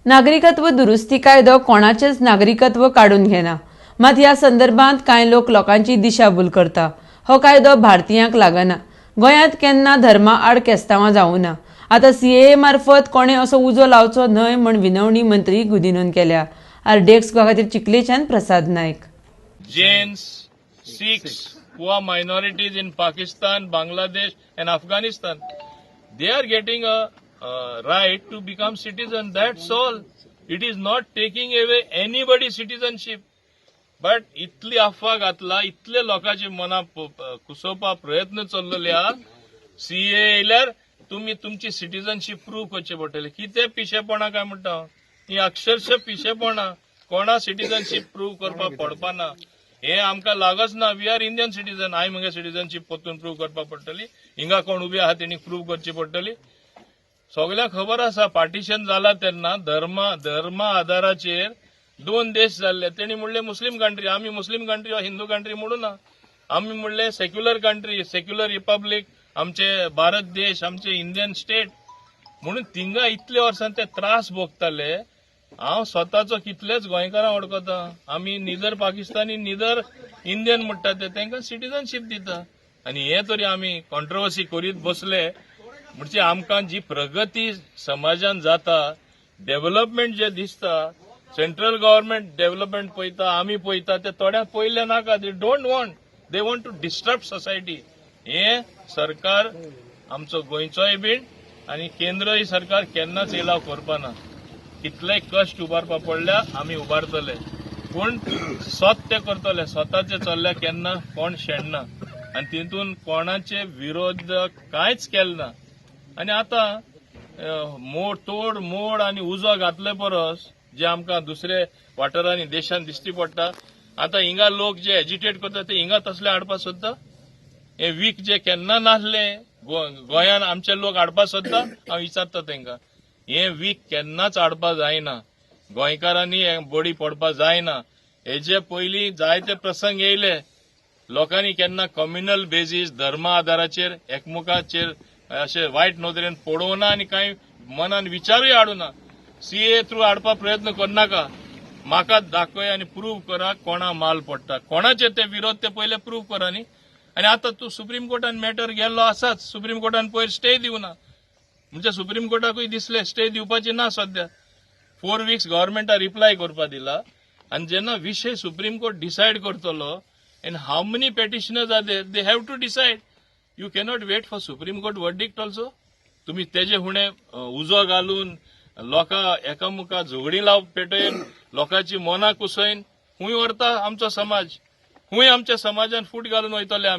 नागरिकत्व दुरुस्ती कायदो कोणाचेच नागरिकत्व काडून घेना. मात ह्या संदर्भात कांय लोक लोकांची दिशाभूल करता. हो कायदो भारतीयांक लागना. गोंयांत केन्ना धर्मा आड केस्तांवां जावना. आतां सीएए मार्फत कोणें असो उजो लावचो न्हय म्हण विनवणी मंत्री गुदिन्होन केल्या. आरडीएक्स गोवा खातीर चिखलेच्यान प्रसाद Naik. Jains, Sikhs, who are minorities in Pakistan, Bangladesh, and Afghanistan. They are getting a right to become citizen. That's all. It is not taking away anybody's citizenship. But इतली अफवा घातला, इतले लोकांची मनां कुसोवपा प्रयत्न चल्लेले आहा. सीएए येयल्यार तुमी तुमची सिटीजनशीप प्रूव्ह करचे पडटले. कितें पिशेपणां काय म्हणटा हांव. ही अक्षरशः पिशेपणां. कोणा सिटीजनशीप प्रूव्ह करपाक पडपाना. हे आमकां लागच ना. We are Indian citizen. हांवें म्हगे सिटीजनशीप परतून प्रूव्ह करपाक पडटली? हिंगा कोण उबी आहा तेणी प्रूव्ह करची पडटली? सगळ्यांक खबर आसा, पार्टिशन जाला तेन्ना धर्मा आधाराचेर दोन देश जाल्ले. तेणी म्हणले मुस्लीम कंट्री. आमी मुस्लीम कंट्री वा हिंदू कंट्री म्हणू ना. आमी म्हणले सेक्युलर कंट्री, सेक्युलर रिपब्लीक, आमचे भारत देश, आमचे इंडियन स्टेट म्हणून. थिंगा इतले वर्सां ते त्रास भोगताले. हांव स्वताचो कितलेच गोंयकारां वळखता, आमी निदर पाकिस्तानी निदर इंडियन म्हणटा ते, तांकां सिटीजनशीप दिता. आनी हे तरी आमी कॉन्ट्रोवर्सी करीत बसले म्हणजे आमकां जी प्रगती समाजान जाता, डेव्हलपमेंट जे दिसता, सेंट्रल गव्हर्नमेंट डेव्हलपमेंट पळयता, आमी पळयता, ते थोड्यांक पयले नाका. They don't want, they want to disturb society. हे सरकार आमचो गोंयचोय बीन आनी केंद्रय सरकार केन्नाच एलाव करपाना. कितलेय कश्ट उबारपा पडल्या, आमी उबारतले, पूण सत्य करतले. स्वताचे चल्ल्या केन्ना कोण शेणना आनी तितून कोणाचे विरोध कांयच केले ना. आनी आतां मोड तोड मोड आनी उजो घातले परस जे आमकां दुसरे वाठारांनी, देशांत दिश्टी पडटा, आतां हिंगा लोक जे एजिटेट करता ते हिंगा तसले हाडपा सोदता. हे वीख जे केन्ना नासले गोंयान आमचे लोक हाडपा सोदता. हांव विचारता तांकां, हे वीख केन्नाच हाडपा जायना. गोंयकारांनी हे बडी पडपा जायना. हेजे पयलीं जायते प्रसंग येयले. लोकांनी केन्ना कम्युनल बेजीस, धर्मा आधाराचेर एकमुखाचेर अशें वायट नदरेन पळोवना आनी कांय मनान विचारूय हाडूना. सीएए थ्रू हाडपा प्रयत्न करनाका. म्हाका दाखय आनी प्रूव करा कोणा माल पडटा, कोणाचे ते विरोध ते पयले प्रूव करा न्ही. आनी आतां तूं सुप्रीम कोर्टान मॅटर गेल्लो आसाच. सुप्रीम कोर्टान पयर स्टे दिवना म्हणजे सुप्रीम कोर्टाकूय दिसले स्टे दिवपाची ना सध्या. 4 विक्स गव्हर्मेंटा रिप्लाय करपा दिला. आनी जेन्ना विशय सुप्रीम कोर्ट डिसायड करतलो, and how many petitioners are there, they have to decide. You cannot wait for supreme court verdict also. तुम्ही तेजे हुणे उजो घालून लोकां एकामुखा झगडीं लाव पेटयन, लोकांची मनां कुसयन खूंय व्हरता आमचो समाज? खूंय आमच्या समाजान फूट घालून वयतले आमी?